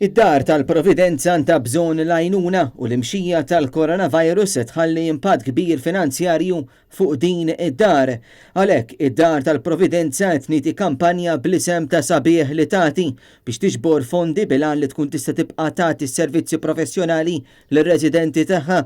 Id-Dar tal-Providenza għandha bżonn l-għajnuna u l-imxija tal-coronavirus se tħalli impatt kbir finanzjarju fuq din id-dar. Għalhekk, id-Dar tal-Providenza qed tniedi kampanja bl-isem ta' Sabiħ li Tagħti biex tiġbor fondi bil-għan li tkun tista' tibqa' tagħti s-servizzi professjonali lir-residenti tagħha.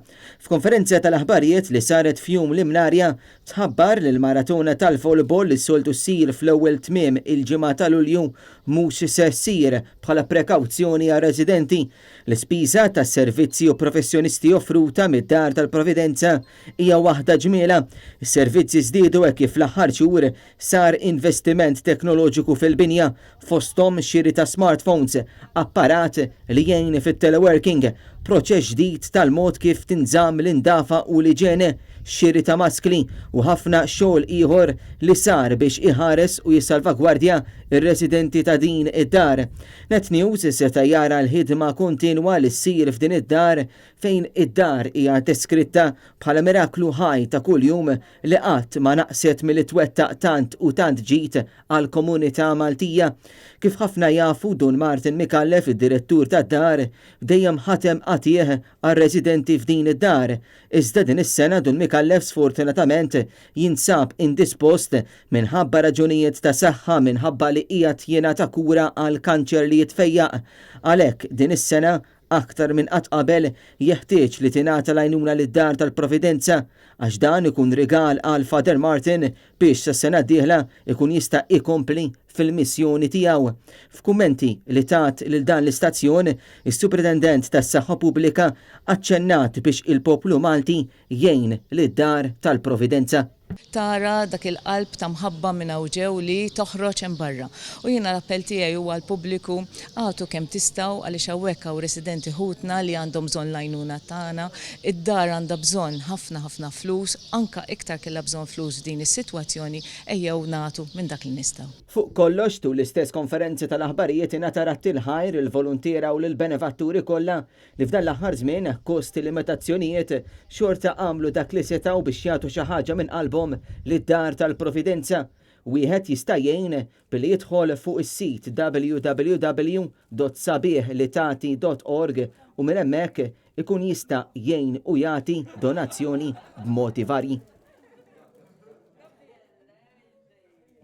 F'konferenza tal-aħbarijiet li saret f'Jum l-Imnarja, tħabbar li l-maratona tal-volleyball li s-soltu ssir fl-ewwel tmiem il-ġimgħa ta' Lulju mhux se ssir bħala prekawzjoni għar-residenti. L-ispiża tas-servizzi u professjonisti offruta mid-Dar tal-Providenza hija waħda ġmielha. Is-servizzi żdiedu hekk kif fl-aħħar xhur sar investiment teknoloġiku fil-binja, fosthom xiri ta' smartphones, apparat li jgħin fit-teleworking, proċess ġdid tal-mod kif tinżamm l-indafa u l-iġene, xiri ta' maskli u ħafna xogħol ieħor li sar biex iħares u jissalvagwardja r-residenti ta' din id-dar. Net News seta' jara l-ħidma kontinwa li ssir f'din id-dar fejn id-dar hija deskritta bħala miraklu ħaj ta' kuljum li qatt ma naqset milli twettaq tant u tant ġid għall-komunità Maltija. Kif ħafna jafu, Dun Martin Micallef, id-direttur tad-dar, dejjem ħatem qatigħ għar-residenti f'din id-dar. Iżda din is-sena Dun Micallef sfortunatament jinsab indispost minħabba raġunijiet ta' saħħa minħabba li qiegħed jingħata kura għal kanċer li jitfejjaq. Għalhekk din is-sena Aktar minn qatt qabel, jeħtieġ li tingħata l-għajnuna lid-Dar tal-Providenza, għax dan ikun rigal għal Father Martin biex sas-sena d-dieħla jkun jista' ikompli fil-missjoni tiegħu. F'kummenti li tat lil dan l-istazzjon, is-Supretendent tas-Saħħa Pubblika aċċennat biex il-poplu Malti jgħin lid-Dar tal-Providenza. Tara dak il-qalb ta' mħabba minn hawn ġew li toħroġ hemm barra. U jiena l-appell tiegħi huwa għall-pubbliku, agħtu kemm tistgħu għaliex hawnhekk hawn residenti ħutna li għandhom bżonn l-għajnuna tagħna. Id-dar għandha bżonn ħafna ħafna flus, anke iktar kellha bżonn flus f'din is-sitwazzjoni, ejjew nagħtu minn dak li nistgħu. Fuq kollox, tul l-istess konferenza tal-aħbarijiet ingħata radd il-ħajr lill-voluntiera u lill-benefatturi kollha li f'dan l-aħħar żmien, akkost il-limitazzjonijiet, xorta għamlu dak li setgħu biex jagħtu xi ħaġa minn qalbhom lid-Dar tal-Providenza. Wieħed jista' jgħin billi jidħol fuq is-sit www.sabihlitati.org u minn hemmhekk ikun jista' jgħin u jagħti donazzjoni b'modi varji.